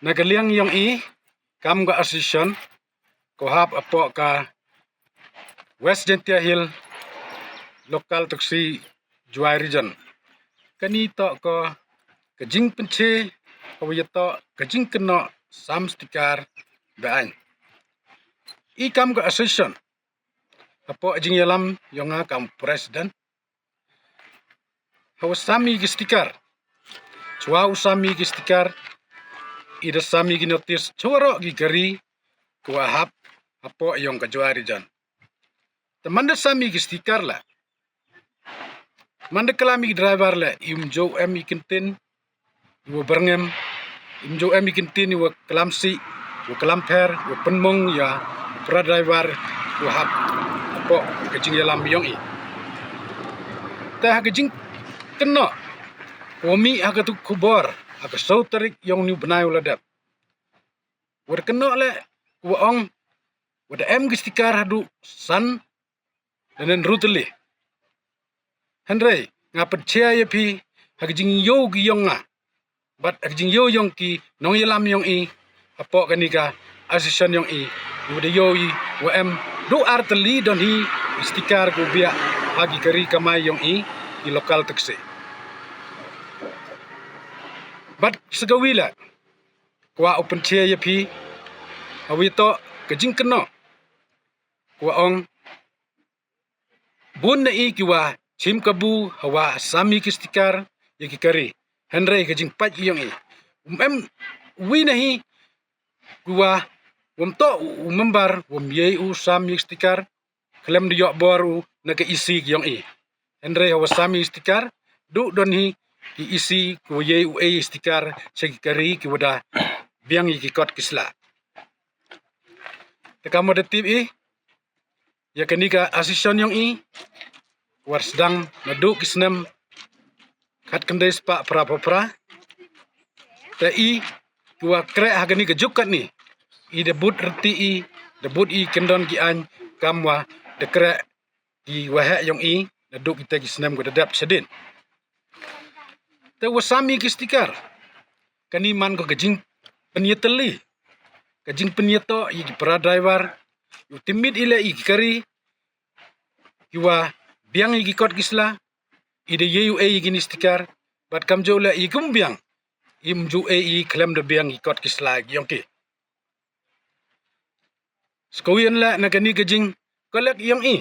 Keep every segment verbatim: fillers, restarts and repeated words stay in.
Na ka liang yong i, kam ka association, ko hap hapoh ka West Jaintia Hills Local Taxi Jowai Region. Kani toh ko ka jingpynche, ka wa ya toh ka jingkynnoh sam sticker ba aiñ. I kam ka association, hapoh jingyalam yong nga kam president, ha wa sam i ki sticker. Chwa u sam i ki sticker, i da sam i ki notice chwa roh ki kari ko wa hap hapoh yong ka Jowai Region. Te man da sam i ki sticker la, man da klam i ki driver la, i um ju em i kyntien i wa byrngem, i um ju em i kyntien i wa klam sih, wa klam pher, wa pynmong ya para driver wa hap hapoh ka jingyalam yong i. Te ha ka jingkynnoh wa mih ha ka tu khubor ha ka saw tarik yong uni u bnai wa la dep, wa da kynnoh le, wa ong, wa da em ki sticker haduh san, da nen ru tylli. Hynrei nga pynche ya phi ha ka jingyoh ki yong nga bad ha ka jingyoh yong ki nongyalam yong i hapoh kani ka association yong i, i wa da yoh i wa em du ar tylli don hi i sticker ko biah ha ki kari kamai yong i, i local taxi. Bad sa ka wi la, ko wa u pynche ya phi ha wi toh ka jingkynnoh, ko wa ong, bun na i ki wa chim kabu ha wa sam i ki sticker ya ki kari. Hynrei ka jingpait yong i, um em wi na hi ki wa wam toh u member wam yei u sam i sticker, khlem da yoh bor u na ka E C yong i. Hynrei ha wa sam i sticker, du don hi ki E C ki wa yei u ei sticker cha ki kari ki wa da biang i ki kot ki sla. Te kam wa da tip i, ya kani ka association yong i, wa da sdang naduh ki snem khat khyndai spah phra phaw phra. Te i ki wa kreh ha kani ka juk katni, i da bud reti i, da bud i kyndon ki aiñ kam wa da kreh ki waheh yong i naduh kite ki snem ko da dep chadien. Te wa sam i ki sticker, kani man ko ka jingpynyatylli, ka jingpynyatoh ya ki para driver, u timit i le i ki kari ki wa biang i ki kot ki sla, i da yei u ei i kini sticker, bad kamjooh le i kum biang, i um ju ei i khlem da biang i kot ki sla yong ki. Sa ka wi le na kani ka jingkollek yong i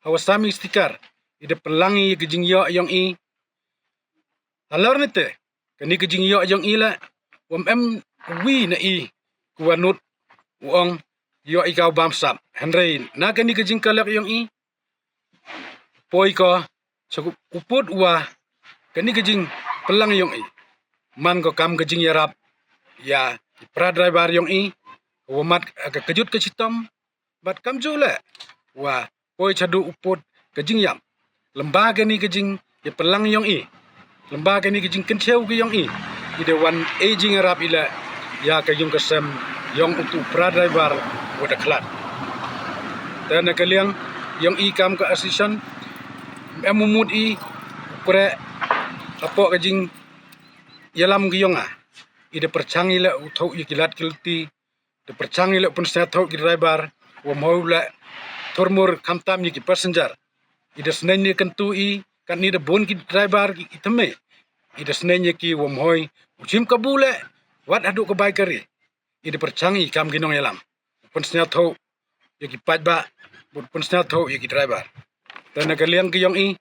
ha wa sam i sticker, i da pynlang i ka jingyoh yong i. Halor ni te, kani ka jingyoh yong i le, wam em wi na i ko wa nud u ong yoh i ka u bam sap. Hynrei na kani ka jingkollek yong i, poi ko cha u pud wa kani ka jingpynlang yong i man ko kam ka jingyarap ya ki para driver yong i, wa mat ka kajut ka chitom, bad kamjooh le wa poi chaduh u pud ka jingyam. Lyngba kani ka jingyapynlang yong i, lyngba kani ka jingkynchew ki yong i, i da wan ei jingyarap i le ya ka yung ka sem yong utu u para driver wa da khlad. Te na ka liang yong i kam ka association, em u mut i u kreh hapoh ka jingyalam ki yong nga. I da pyrchang i le u thoh ya ki lad ki lynti, da pyrchang i le u pynsñiawthooh ki driver, wam hoi u le thurmur khamtam ya ki passenger. I da sneng ya kyntu i, katni da bun ki driver ki, ki thymme. I da sneng ya ki wam hoi u chim kabu le, wat haduh ka bai kari. I da pyrchang i kam ki nongyalam, u pynsñiawthooh ya ki paidbah, u pynsñiawthooh ya ki driver. Te na ka liang ki yong i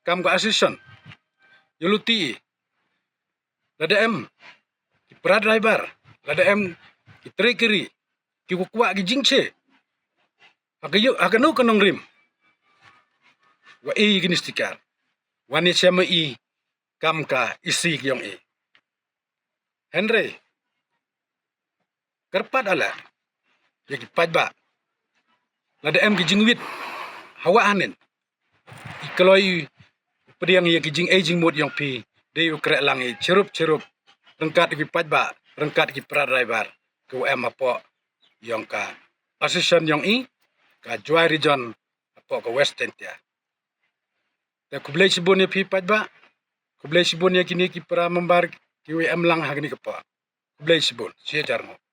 kam ka association, yooluti i, lada em ki para driver, lada em ki tre kari ki wa kwah ki jingche ha ka yu-, ha kano ka nongrim, wa ei kini sticker, wan ya chem i kam ka E C ki yong i. Hynrei kyrpad ale ya ki paidbah, lada em ki jingwit hawa hanin, i kloi u pdiang ya ki jingei jingmut yong phi, dei u kreh lang i chirup chirup, ryngkat ki paidbah, ryngkat ki para driver ki wa em hapoh yong ka association yong i, ka Jowai Region, hapoh ka West Jaintia. Te khublei chibun ya phi paidbah, khublei chibun ya kini ki para member ki wa em lang ha kani ka por. Khublei chiboon, chi hajar ngut.